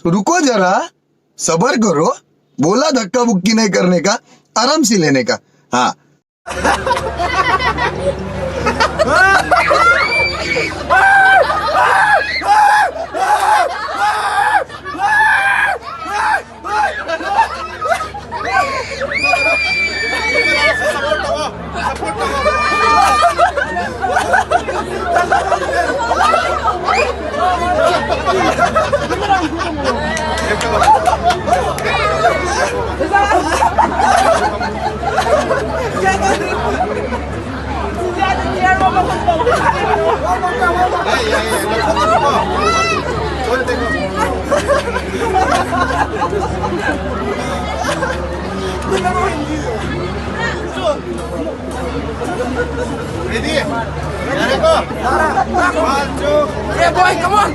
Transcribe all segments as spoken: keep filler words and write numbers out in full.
तो रुको जरा, सबर करो। बोला धक्का बुक्की नहीं करने का, आराम से लेने का। हाँ। Ready? Ready, go! One, two. Hey, boy, come on!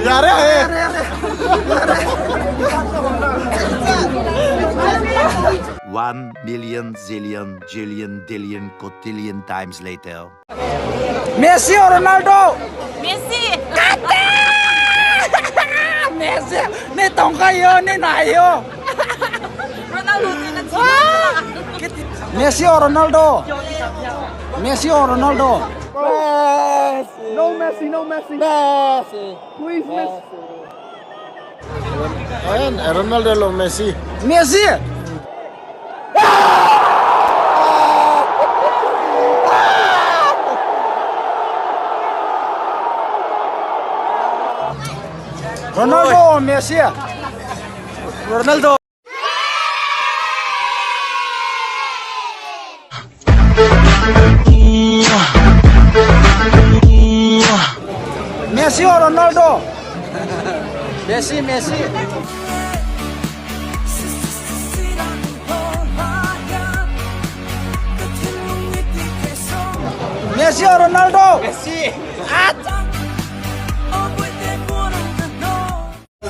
Yare hai. One million zillion jillion dillion cotillion times later. Messi or Ronaldo? Messi. Messi. Nei tong kha yo, nei na yo. Ronaldo ni na. Messi or Ronaldo? Messi or Ronaldo? Messi. No Messi, no Messi. Messi. Who is Messi? Ayan, eh, Ronaldo lo Messi. Messi! Ronaldo or Messi? Ronaldo. Messi or Ronaldo? Messi, Messi. Messi or Ronaldo? Messi.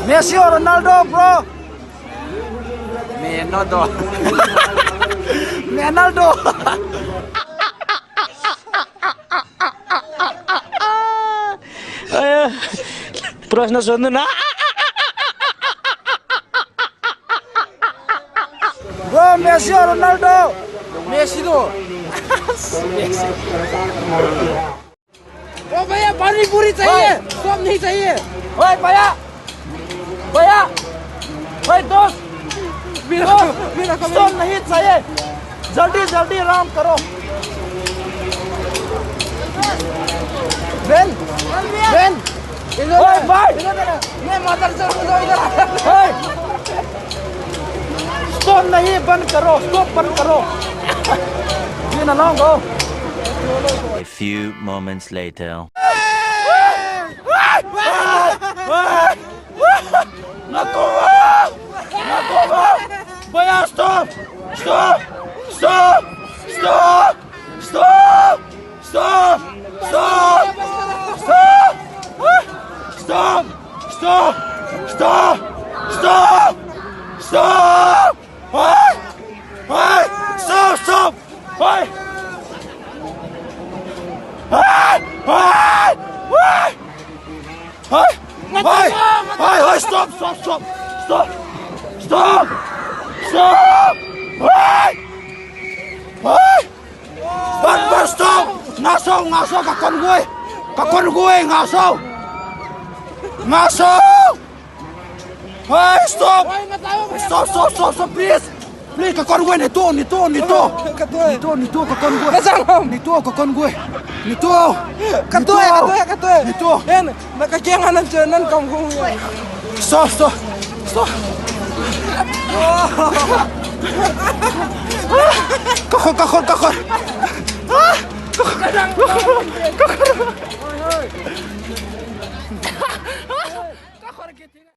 Messi or Ronaldo, bro? Menaldo. Menaldo. Aya, प्रश्न सोध्नु न। Bro, Messi or Ronaldo? Messi do. ओ भैया, पानी पूरी चाहिए, ओए। Stop नहीं चाहिए। ओए भैया, भैया, ओए दोस्त, मेरा, दोस्त, मेरा कमरा। Stop नहीं चाहिए, जल्दी जल्दी आराम करो। बेन, बेन, इधर ओए आ, भाई। इधर आ। ये मदरचोद को इधर आ। ओए। Stop नहीं, बंद करो, stop बंद करो। Leave him alone, go. A few moments later. Nakuha! Nakuha! Bhaiya, stop! Stop! Stop! Stop! Stop! Stop! Stop! Stop! Stop! Stop! Stop! Stop! Hey! Hey! Stop! Hoi! Hoi! Hoi! Hoi! Hoi! Hoi! Hoi! Hoi! Stop! Stop! Stop! Stop! Stop! Stop! Hoi! Hoi! Stop! Stop! Stop! Ngaso! Ngaso! Kakon gui! Kakon gui! Ngaso! Ngaso! Hey, stop! Stop, stop, stop, stop, please! Please, kakon gui, nito, nito, nito! Nito, nito, kakon gui! Nito, kakon gui! Nito! Katoh e, katoh e, katoh e! Nito! Hen, nakakeng anan che, nan kam gui. Stop, stop, stop! Kakon, kakon, kakon!